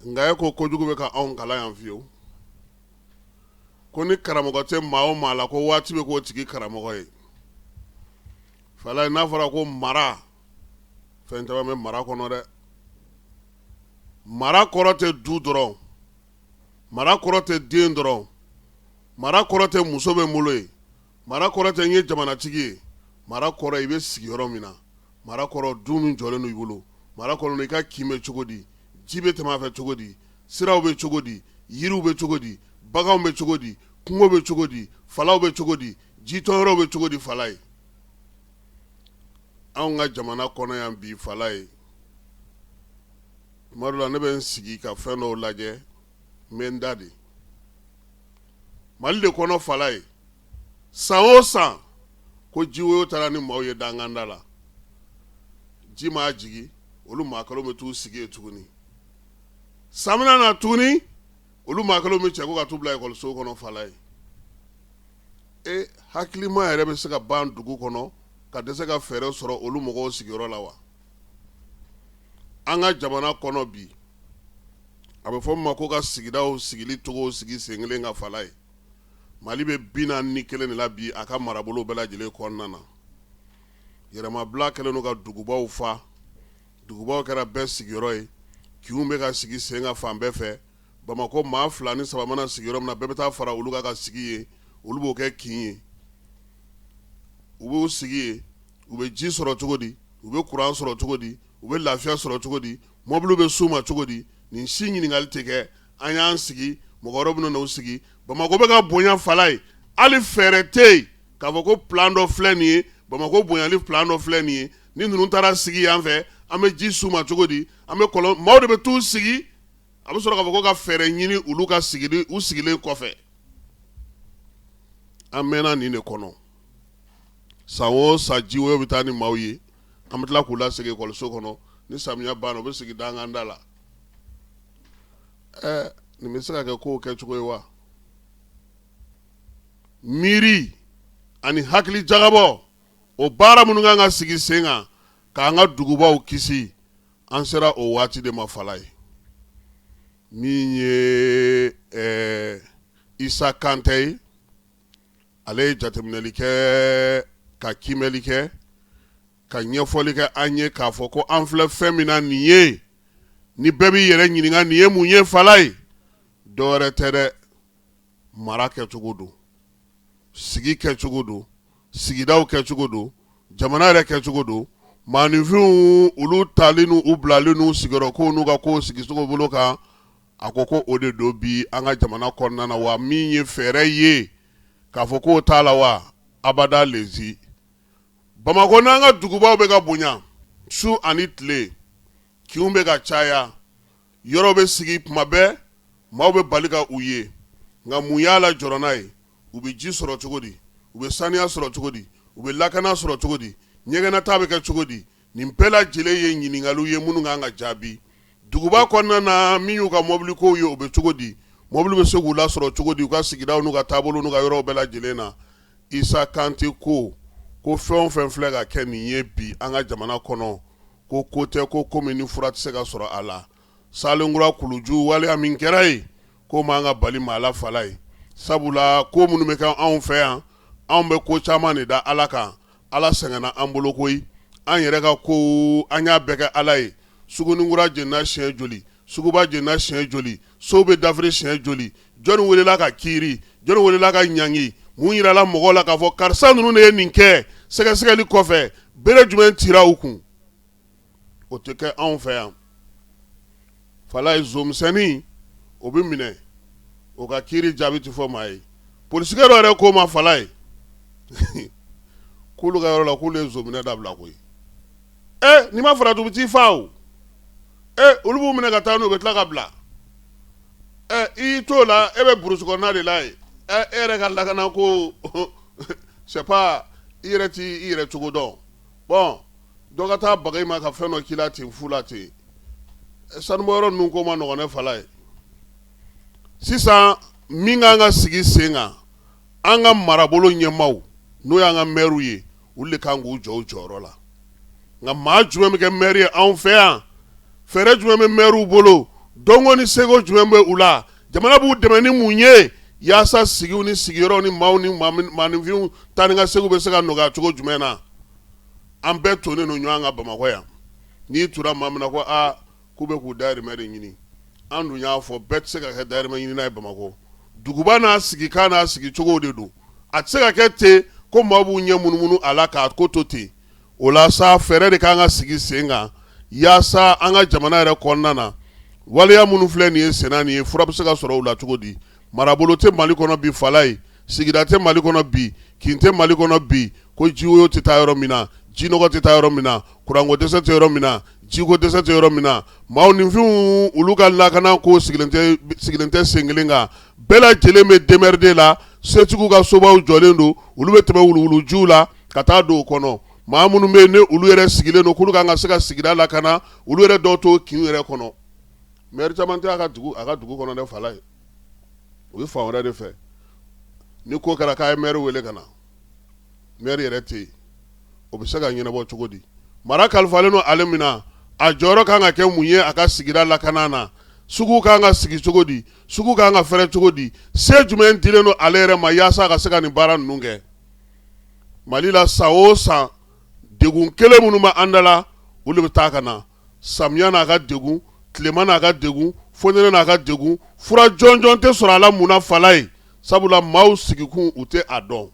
Nka e ko kojugu bɛ ka anw kalan yan fiyewu, ko ni karamɔgɔ tɛ maa o maa la, ko waati bɛ k'o tigi karamɔgɔ ye. Falaye, n'a fɔra ko mara, fɛn caman bɛ mara kɔnɔ dɛ. Mara kɔrɔ tɛ du dɔrɔn, mara kɔrɔ tɛ den dɔrɔn, mara kɔrɔ tɛ muso bɛ n bolo ye, mara kɔrɔ tɛ n ye jamanatigi ye. Mara kɔrɔ i bɛ sigi yɔrɔ min na, mara kɔrɔ du min jɔlen don i bolo, mara kɔrɔ i ka kin bɛ cogo di, ji bɛ tɛmɛ a fɛ cogo di, siraw bɛ cogo di, yiriw bɛ cogo di, baganw bɛ cogo di, kungo bɛ cogo di, falaw bɛ cogo di, jitɔnyɔrɔw bɛ cogo di. Falaye, anw ka jamana kɔnɔ yan bi, Falaye, tuma dɔ la ne bɛ n sigi ka fɛn dɔw lajɛ, n bɛ n da de. Mali de kɔnɔ, Falaye, san o san ko jiwoyo taara ni maaw ye danganda la, ji maa jigin, olu maa kelenw bɛ t'u sigi yen tuguni. San bɛna na tuguni, olu maa kelenw bɛ cɛ ko ka t'u bila ekɔliso kɔnɔ. Falaye, e hakilima yɛrɛ bɛ se ka ban dugu kɔnɔ ka dɛsɛ ka fɛɛrɛ sɔrɔ olu mɔgɔw sigiyɔrɔ la wa? An ka jamana kɔnɔ bi, a bɛ fɔ min ma ko ka sigidaw sigili cogo sigi sen kelen ka, Falaye, Mali bɛ 41 de la bi a ka marabolo bɛɛ lajɛlen kɔnɔna na. Yɛrɛmabila kɛlen don ka dugubaw fa, dugubaw kɛra bɛɛ sigiyɔrɔ ye, kinw bɛ ka sigi sen kan fan bɛɛ fɛ. Bamakɔ, maa 2 ni 3 mana sigi yɔrɔ min na, bɛɛ bɛ taa fara olu kan ka sigi yen, olu b'o kɛ kin ye. U b'u sigi yen, u bɛ ji sɔrɔ cogo di, u bɛ kuran sɔrɔ cogo di, u bɛ lafiya sɔrɔ cogo di, mɔbiliw bɛ s'u ma cogo di? Nin si ɲininkali tɛ kɛ. An y'an sigi, mɔgɔ wɛrɛw bɛna n'u sigi. Bamakɔ bɛ ka bonya, Falaye, hali fɛɛrɛ tɛ yen k'a fɔ ko plan dɔ filɛ nin ye, Bamakɔ bonyali plan dɔ filɛ nin ye, ni ninnu taara sigi yan fɛ, an bɛ ji s'u ma cogo di, an bɛ kɔlɔn. Maaw de bɛ t'u sigi, a bɛ sɔrɔ k'a fɔ ko ka fɛɛrɛ ɲini olu ka sigili, u sigilen kɔfɛ. An mɛnna nin de kɔnɔ. San o san jiwoyo bɛ taa ni maaw ye, an bɛ tila k'u lasegin ekɔliso kɔnɔ. Ni samiya banna, u bɛ sigi danganda la. Ɛ, nin bɛ se ka kɛ kow kɛcogo ye wa? Miiri ani hakili jagabɔ, o baara minnu kan ka sigi sen kan k'an ka dugubaw kisi, an sera o waati de ma. Falaye, min ye Isa Kantɛ ye, ale ye jateminɛli kɛ, ka kiimɛli kɛ, ka ɲɛfɔli kɛ an ye k'a fɔ ko an filɛ fɛn min na nin ye, ni bɛɛ b'i yɛrɛ ɲininka nin ye mun ye. Falaye, dɔwɛrɛ tɛ dɛ, mara kɛcogo don, sigi kɛcogo don, sigidaw kɛcogo don, jamana yɛrɛ kɛcogo don. Maaninfinw olu tali n'u u bilali n'u sigiyɔrɔ ko n'u ka kow sigicogo bolo kan, a ko ko o de don bi an ka jamana kɔnɔna na. Wa min ye fɛɛrɛ ye k'a fɔ k'o t'a la wa, abada lezi. Bamakɔ n'an ka dugubaw bɛ ka bonya su ani tile, kinw bɛ ka caya, yɔrɔ bɛ sigi tuma bɛɛ, maaw bɛ bali ka u ye. Nka mun y'a la jɔrɔna ye? U bɛ ji sɔrɔ cogo di? U bɛ saniya sɔrɔ cogo di? U bɛ lakana sɔrɔ cogo di? Ɲɛgɛnnataa bɛ kɛ cogo di? Nin bɛɛ lajɛlen ye ɲininkaliw ye minnu kan ka jaabi. Duguba kɔnɔna na, min y'u ka mɔbili kow ye, o bɛ cogo di? Mɔbili bɛ se k'u lasɔrɔ cogo di u ka sigidaw n'u ka taabolo n'u ka yɔrɔw bɛɛ lajɛlen na? Isa Kante ko ko fɛn o fɛn filɛ ka kɛ nin ye bi an ka jamana kɔnɔ, ko ko tɛ ko ko min ni fura tɛ se ka sɔrɔ a la. Salenkura kuluju waleya min kɛra yen, k'o man ka bali maa la, Falaye, sabula ko minnu bɛ kɛ anw fɛ yan, anw bɛ ko caman de da Ala kan. Ala sɛgɛnna an bolo koyi, an yɛrɛ ka ko an y'a bɛɛ kɛ Ala ye. Suguninkura jenina siɲɛ joli, suguba jenina siɲɛ joli, sow bɛ dafiri siɲɛ joli, jɔnni welela ka kiiri, jɔnni welela ka ɲangi, mun yirala mɔgɔw la k'a fɔ karisa ninnu de ye nin kɛ? Sɛgɛsɛgɛli kɔfɛ, bere jumɛn cira u kun? O tɛ kɛ anw fɛ yan, Falaye. Zomisɛnnin o bɛ minɛ, o ka kiiri jaabi tɛ fɔ maa ye. Polisikɛ dɔ yɛrɛ ko ma, Falaye, k'olu ka yɔrɔ la, k'olu ye zominɛ dabila koyi. Ɛ, n'i ma farati, u bɛ t'i faa o. Ɛ, olu b'u minɛ ka taa n'u bɛ tila ka bila. Ɛ, i y'i t'o la, e bɛ burusi kɔnɔna de la yen. Ɛ, e yɛrɛ ka lakana ko, c'est pas i yɛrɛ t'i i yɛrɛ cogo dɔn. Bon, dɔ ka taa baga i ma ka fɛn dɔ k'i la ten fu la ten. Sanubɔyɔrɔ ninnu ko ma nɔgɔn ne, Falaye. Sisan, min kan ka sigi sen kan, an ka marabolo ɲɛmaaw, n'o y'an ka mɛriw ye, olu de kan k'u jɔ u jɔyɔrɔ la. Nka maa jumɛn bɛ kɛ mɛri ye anw fɛ yan? Fɛɛrɛ jumɛn bɛ mɛriw bolo Dɔnko ni seko jumɛn bɛ u la? Jamana b'u dɛmɛ ni mun ye yaasa sigiw ni sigiyɔrɔw ni maaw ni maaninfinw taa ni ka seginw bɛ se ka nɔgɔya cogo jumɛn na? An bɛɛ tonnen don ɲɔgɔn kan Bamakɔ yan. N'i tura maa min na ko aa k'u bɛ k'u dayirimɛ de ɲini, an dun y'a fɔ bɛɛ tɛ se ka kɛ dayirimɛ ɲinina ye Bamakɔ. Duguba n'a sigikan n'a sigicogo de don. A tɛ se ka kɛ ten ko maaw b'u ɲɛ munumunu a la k'a ko to ten. O la sa, fɛɛrɛ de kan ka sigi sen kan yaasa an ka jamana yɛrɛ kɔnɔna na, waleya minnu filɛ nin ye senna nin ye, fura bɛ se ka sɔrɔ u la cogo di? Marabolo tɛ Mali kɔnɔ bi Falaye, sigida tɛ Mali kɔnɔ bi, kin tɛ Mali kɔnɔ bi ko jiwoyo tɛ taa yɔrɔ min na, jinɔgɔ tɛ taa yɔrɔ min na, kuranko dɛsɛ tɛ yɔrɔ min na, jiko dɛsɛ tɛ yɔrɔ min na. Maaninfinw olu ka lakana ko sigilen tɛ sen kelen kan. Bɛɛ lajɛlen bɛ démerde la, setigiw ka sobaw jɔlen don, olu bɛ tɛmɛ wuluwulujiw la ka taa don o kɔnɔ. Maa minnu bɛ yen ni olu yɛrɛ sigilen don k'olu kan ka se ka sigida lakana, olu yɛrɛ dɔw t'o kin yɛrɛ kɔnɔ. Maire caman tɛ a ka dugu kɔnɔ dɛ Falaye, u bɛ fan wɛrɛ de fɛ. Ni ko kɛra k'a ye maire wele ka na, maire yɛrɛ tɛ yen, o bɛ se ka ɲɛnabɔ cogo di? Mara kalifalen don ale min na, a jɔyɔrɔ kan ka kɛ mun ye a ka sigida lakana na? Sugu kan ka sigi cogo di? Sugu kan ka fɛrɛ cogo di? Se jumɛn dilen don ale yɛrɛ ma yaasa a ka se ka nin baara ninnu kɛ? Mali la san o san, degun kelen minnu bɛ an da la, olu de bɛ taa ka na. Samiya n'a ka degun, tilema n'a ka degun, fonɛnɛ n'a ka degun, fura jɔnjɔn tɛ sɔrɔ a la. Mun na Falaye? Sabula maaw sigikun u tɛ a dɔn.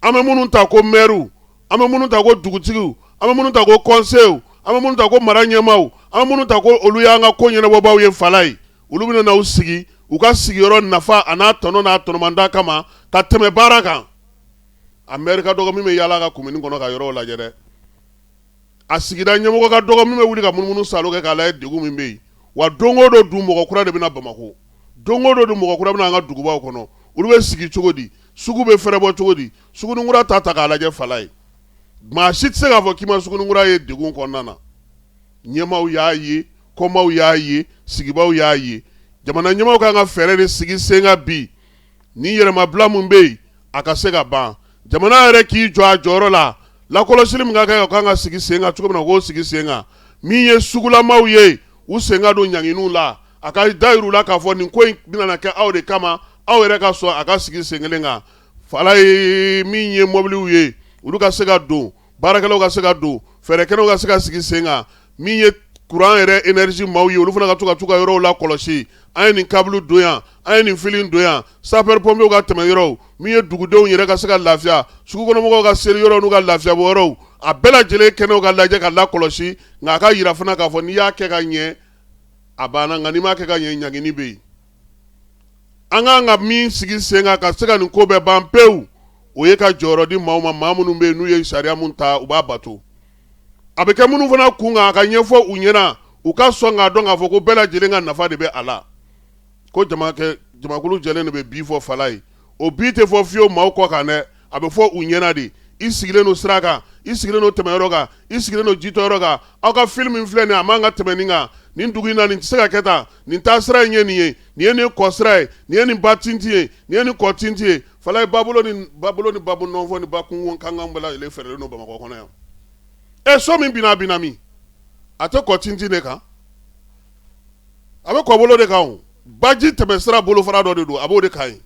An bɛ minnu ta ko mɛriw, an bɛ minnu ta ko dugutigiw, an bɛ minnu ta ko kɔnseyew, an bɛ minnu ta ko mara ɲɛmaaw, an bɛ minnu ta ko olu y'an ka ko ɲɛnabɔbaaw ye Falaye, olu bɛna na u sigi u ka sigiyɔrɔ nafa a n'a tɔnɔ n'a tɔnɔmanda kama ka tɛmɛ baara kan. A mɛri ka dɔgɔ min bɛ yaala ka komini kɔnɔ ka yɔrɔw lajɛ dɛ. A sigida ɲɛmɔgɔ ka dɔgɔ min bɛ wuli ka munumunu saalo kɛ k'a lajɛ degun min bɛ yen. Wa don o don dun, mɔgɔ kura de bɛ na Bamakɔ. Don o don dun, mɔgɔ kura bɛ na an ka dugubaw kɔnɔ. Olu bɛ sigi cogo di? Sugu bɛ fɛrɛbɔ cogo di? Suguninkura ta k'a lajɛ Falaye, maa si tɛ se k'a fɔ k'i ma Suguninkura ye degun kɔnɔna na. Ɲɛmaaw y'a ye, kɔmaw y'a ye, sigibaw y'a ye. Jamana ɲɛmaaw kan ka fɛɛrɛ de sigi sen kan bi ni yɛrɛmabila min bɛ yen, a ka se ka ban. Jamana yɛrɛ k'i jɔ a jɔyɔrɔ la. Lakɔlɔsili min ka kan ka kan ka sigi sen kan cogo min na, o k'o sigi sen kan. Min ye sugulamaw ye, u sen ka don ɲanginiw la, a ka da yir'u la k'a fɔ nin ko in bɛna kɛ aw de kama, aw yɛrɛ ka sɔn a ka sigi sen kelen kan. Falaye, min ye mɔbiliw ye, olu ka se ka don, baarakɛlaw ka se ka don, fɛɛrɛkɛnɛw ka se ka sigi sen kan. Min ye kuran yɛrɛ énergie maaw ye, olu fana ka to ka t'u ka yɔrɔw la kɔlɔsi. An ye nin câble don yan, an ye nin fil don yan, sapeur pompiers ka tɛmɛ yɔrɔw, min ye dugudenw yɛrɛ ka se ka lafiya, sugukɔnɔmɔgɔw ka seli yɔrɔw n'u ka lafiyabɔ yɔrɔw, a bɛɛ lajɛlen kɛnɛw ka lajɛ ka lakɔlɔsi. Nka a ka yira fana k'a fɔ n'i y'a kɛ ka ɲɛ, a banna, nka n'i m'a kɛ ka ɲɛ, ɲangini bɛ yen. An kan ka min sigi sen kan ka se ka nin ko bɛɛ ban pewu, o ye ka jɔyɔrɔ di maaw ma, maa minnu bɛ yen n'u ye sariya mun ta, u b'a bato. A bɛ kɛ minnu fana kun kan, a ka ɲɛfɔ u ɲɛna, u ka sɔn k'a dɔn k'a fɔ ko bɛɛ lajɛlen ka nafa de bɛ a la. Ko jamakulu jɛlen de bɛ bi fɔ Falaye. O bi tɛ fɔ fiyewu maaw kɔ kan dɛ, a bɛ fɔ u ɲɛna de. I sigilen don sira kan, i sigilen don tɛmɛyɔrɔ kan, i sigilen don jitɔyɔrɔ kan, aw ka fil min filɛ nin ye, a man ka tɛmɛ nin kan nin dugu in na, nin tɛ se ka kɛ tan, nin taasira in ye nin ye, nin ye nin kɔ sira ye, nin ye nin ba tintin ye, nin ye nin kɔ tintin ye. Falaye, babolo ni babolo ni babu nɔnfɔ ni ba kungo kankan bɛɛ lajɛlen fɛrɛlen don Bamakɔ kɔnɔ yan. Ɛ, so min binna, a binna min? A tɛ kɔ tintin de kan, a bɛ kɔbolo de kan. O baji tɛmɛ sira bolofara dɔ de don, a b'o de kan yen.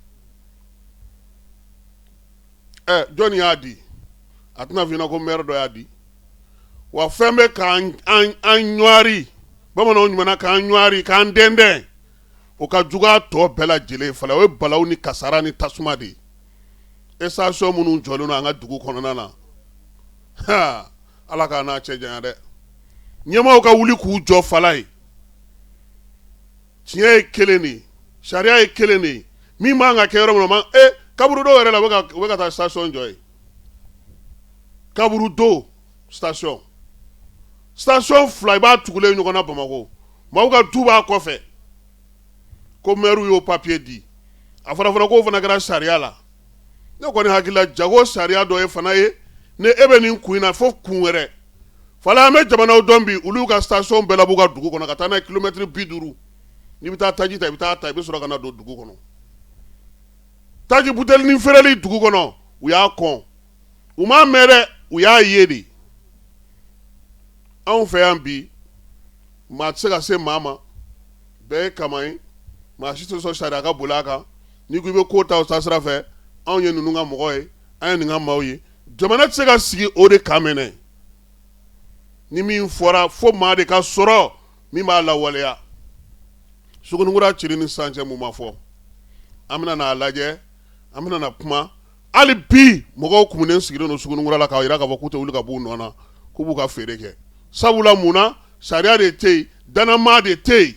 Ɛ, jɔnni y'a di? A tɛna f'i ɲɛna ko maire dɔ y'a di. Wa fɛn bɛ k'an an ɲwari, bamananw ɲumanna k'an ɲwari, k'an dɛndɛn, o ka jugu a tɔ bɛɛ lajɛlen Falaye. O ye balawu ni kasara ni tasuma de ye. Station minnu jɔlen don an ka dugu kɔnɔna na, ha, Ala k'a n'a cɛ janya dɛ. Ɲɛmaaw ka wuli k'u jɔ Falaye. Tiɲɛ ye kelen de ye, sariya ye kelen de ye. Min man ka kɛ yɔrɔ min na, e kaburudo yɛrɛ la, u bɛ ka taa station jɔ yen. Kaburudo station, station fila i b'a tugulen ɲɔgɔn na Bamakɔ. Maaw ka du b'a kɔfɛ ko maire y'o papier di. A fɔra fana k'o fana kɛra sariya la. Ne kɔni hakili la, jago sariya dɔ ye fana ye ni e bɛ nin kun in na fo kun wɛrɛ. Falaye, an bɛ jamanaw dɔn bi, olu ka station bɛɛ lab'u ka dugu kɔnɔ ka taa n'a ye kilomɛtiri 50. N'i bɛ taa taji ta, i bɛ taa ta, i bɛ sɔrɔ ka na don dugu kɔnɔ. Taji butelinin feereli dugu kɔnɔ, u y'a kɔn. U m'a mɛn dɛ, u y'a ye de. Anw fɛ yan bi, maa tɛ se ka se maa ma. Bɛɛ ye kama ye, maa si tɛ sɔn sariya ka boli a kan. N'i ko i bɛ ko ta o taasira fɛ, anw ye ninnu ka mɔgɔ ye, an ye nin ka maaw ye. Jamana tɛ se ka sigi o de kan mɛnɛ. Ni min fɔra, fo maa de ka sɔrɔ min b'a lawaleya. Suguninkura cili ni sisan cɛ, mun ma fɔ? An bɛna n'a lajɛ, an bɛna na kuma. Hali bi mɔgɔw kumunen sigilen don Suguninkura la k'a jira k'a fɔ k'u tɛ wuli ka b'u nɔ na, k'u b'u ka feere kɛ. Sabula mun na? Sariya de tɛ yen, dannamaa de tɛ yen.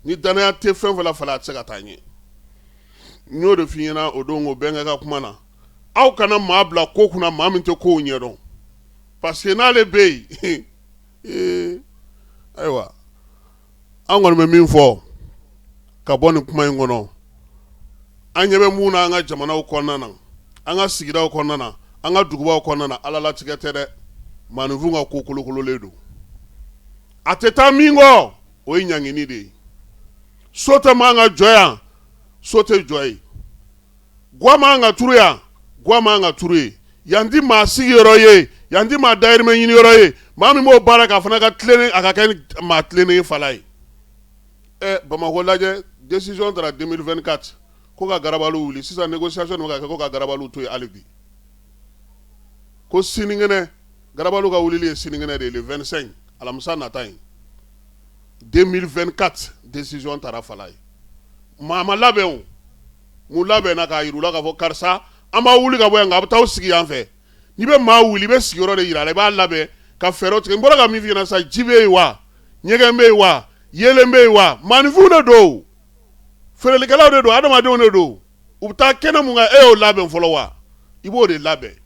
Ni dannaya tɛ fɛn fɛn la fala, a tɛ se ka taa ɲɛ. N y'o de f'i ɲɛna o don ko bɛnkɛ ka kuma na, aw kana maa bila ko kunna, maa min tɛ kow ɲɛdɔn, parce que n'ale bɛ yen ee, ayiwa, an kɔni bɛ min fɔ ka bɔ nin kuma in kɔnɔ, an ɲɛ bɛ mun na an ka jamanaw kɔnɔna na, an ka sigidaw kɔnɔna na, an ka dugubaw kɔnɔna na, Ala latigɛ tɛ dɛ, maaninfin ka ko kolokololen don. A tɛ taa min kɔ, o ye ɲangini de ye. So tɛ man ka jɔ yan, so tɛ jɔ yen. Gwa man ka turu yan, gwa man ka turu yen. Yan ti maa sigiyɔrɔ ye, yan ti maa dayirimɛ ɲini yɔrɔ ye. Maa min b'o baara kɛ, a fana ka tilennen, a ka kɛ maa tilennen ye fala ye. Ɛ, Bamakɔ lajɛ, décision tara 2024 ko ka garabaliw wuli. Sisan négociation bɛ ka kɛ ko ka garabaliw to yen hali bi, ko sinikɛnɛ garabaliw ka wulili ye sinikɛnɛ de ye, le 25, alamisa nata in. 2024 décision tara fala ye. Maa ma labɛn o, mun labɛnna k'a yir'u la k'a fɔ karisa, an b'a wuli ka bɔ yan nka a bɛ taa sigi yan fɛ? N'i bɛ maa wuli, i bɛ sigiyɔrɔ de yira a la, i b'a labɛn ka fɛɛrɛw tigɛ. N bɔra ka min f'i ɲɛna sisan, ji bɛ yen wa, ɲɛgɛn bɛ yen wa, yeelen bɛ yen wa? Maaninfinw de don, feerelikɛlaw de don, adamadenw de don. U bɛ taa kɛnɛ mun kan, e y'o labɛn fɔlɔ wa? I b'o de labɛn,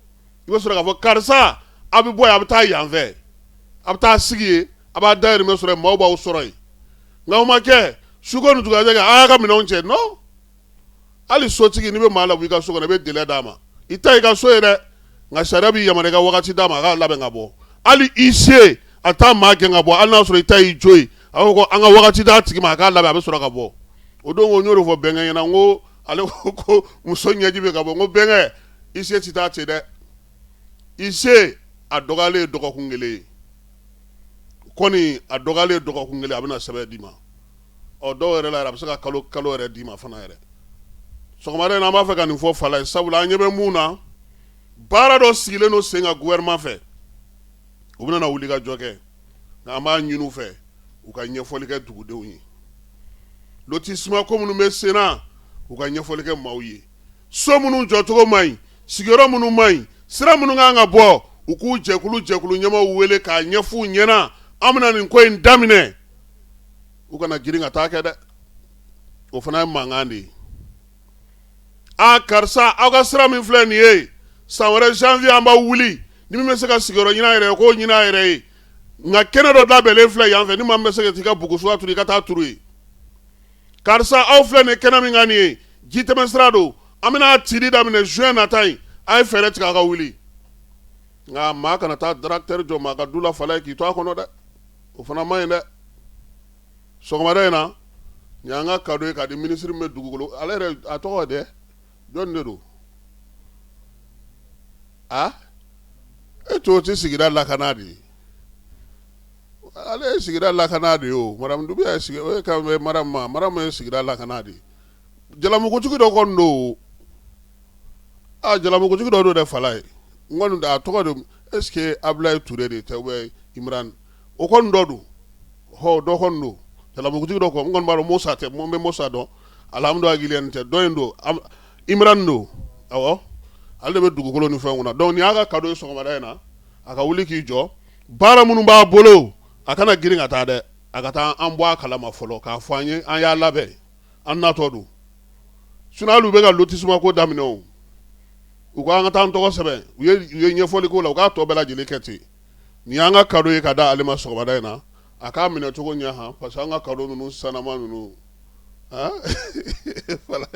i bɛ sɔrɔ k'a fɔ karisa, a bɛ bɔ yen, a bɛ taa yan fɛ, a bɛ taa sigi yen, a b'a dayirimɛ sɔrɔ yen, maaw b'aw sɔrɔ yen. Nka o ma kɛ, suko ni dugujɛ kɛ, a y'a ka minɛnw cɛ. Non, hali sotigi, n'i bɛ maa labɔ i ka so kɔnɔ, i bɛ délai d'a ma. I ta i ka so ye dɛ, nka sariya b'i yamaruya i ka wagati d'a ma, a k'a labɛn ka bɔ. Hali huissier, a taa maa gɛn ka bɔ, hali n'a sɔrɔ i ta y'i jo ye, a b'a fɔ ko an ka wagati d'a tigi ma, a k'a labɛn, a bɛ sɔrɔ ka bɔ. O don ko n y'o de fɔ bɛnkɛ ɲɛna, n ko ale ko muso ɲɛji bɛ ka bɔ. N ko bɛnkɛ, huissier tɛ taa ten dɛ. Huissier, a dɔgɔyalen ye dɔgɔkun kelen ye kɔni, a dɔgɔyalen ye dɔgɔkun kelen, a bɛna sɛbɛn d'i ma. Ɔ, dɔw yɛrɛ la yɛrɛ, a bɛ se ka kalo kalo yɛrɛ d'i ma fana yɛrɛ. Sɔgɔmada in na, an b'a fɛ ka nin fɔ fala ye, sabula an ɲɛ bɛ mun na, baara dɔ sigilen don sen kan gouvernement fɛ, u bɛna na wuli ka jɔ kɛ. Nka an b'a ɲini u fɛ, u ka ɲɛfɔli kɛ dugudenw ye. Lotissement ko minnu bɛ sen na, u ka ɲɛfɔli kɛ maaw ye. So minnu jɔcogo man ɲi, sigiyɔrɔ minnu man ɲi, sira minnu kan ka bɔ, u k'u jɛkulu jɛkulu ɲɛmaaw wele k'a ɲɛf'u ɲɛna, an bɛna nin ko in daminɛ. U kana girin ka taa kɛ dɛ, o fana ye mankan de ye. A karisa, aw ka sira min filɛ nin ye, san wɛrɛ janvier an b'aw wuli. Ni min bɛ se ka sigiyɔrɔ ɲini a yɛrɛ ye, k'o ɲini a yɛrɛ ye. Nka kɛnɛ dɔ labɛnlen filɛ yan fɛ, ni maa min bɛ se ka t'i ka bugusuga turu, i ka taa turu yen. Karisa, aw filɛ nin kɛnɛ min kan nin ye, ji tɛmɛ sira don, an bɛna cili daminɛ juin nata in, a ye fɛɛrɛ tigɛ, aw ka wuli. Nka maa kana taa tracteur jɔ maa ka du la fala ye k'i to a kɔnɔ dɛ, o fana man ɲi dɛ. Sɔgɔmada in na, nin y'an ka cadeau ye k'a di minisiri min bɛ dugukolo, ale yɛrɛ a tɔgɔ dɛ, jɔn de don? A e to tɛ sigida lakana de ye, ale ye sigida lakana de ye. O madame Doumbia ye sigi, o ye kan bɛ madame ma, madame ye sigida lakana de ye. Jalamugutigi dɔ kɔni don, a jalamugutigi dɔ don dɛ, fala ye. N kɔni a tɔgɔ de, est ce que Abulaye Ture de tɛ ou bien Imran, o kɔni dɔ don, hɔ, dɔ kɔni don, jalamugutigi dɔ kɔni. N kɔni b'a dɔn Musa tɛ, n bɛ Musa dɔn, alhamdulilayi tɛ, dɔ in don, Imran don. Awɔ, ale de bɛ dugukolo ni fɛn kunna. Donc nin y'a ka cadeau ye sɔgɔmada in na, a ka wuli k'i jɔ. Baara minnu b'a bolo, a kana girin ka taa dɛ, a ka taa an bɔ a kalama fɔlɔ k'a fɔ an ye, an y'a labɛn, an natɔ don. Sinon hali u bɛ ka lotissement ko daminɛ o, u ko an ka taa an tɔgɔ sɛbɛn, u ye ɲɛfɔli k'o la, u k'a tɔ bɛɛ lajɛlen kɛ ten. Nin y'an ka cadeau ye ka da ale ma sɔgɔmada in na, a k'a minɛ cogo ɲɛ han, parce que an ka cadeau ninnu sanama ninnu, han, voilà.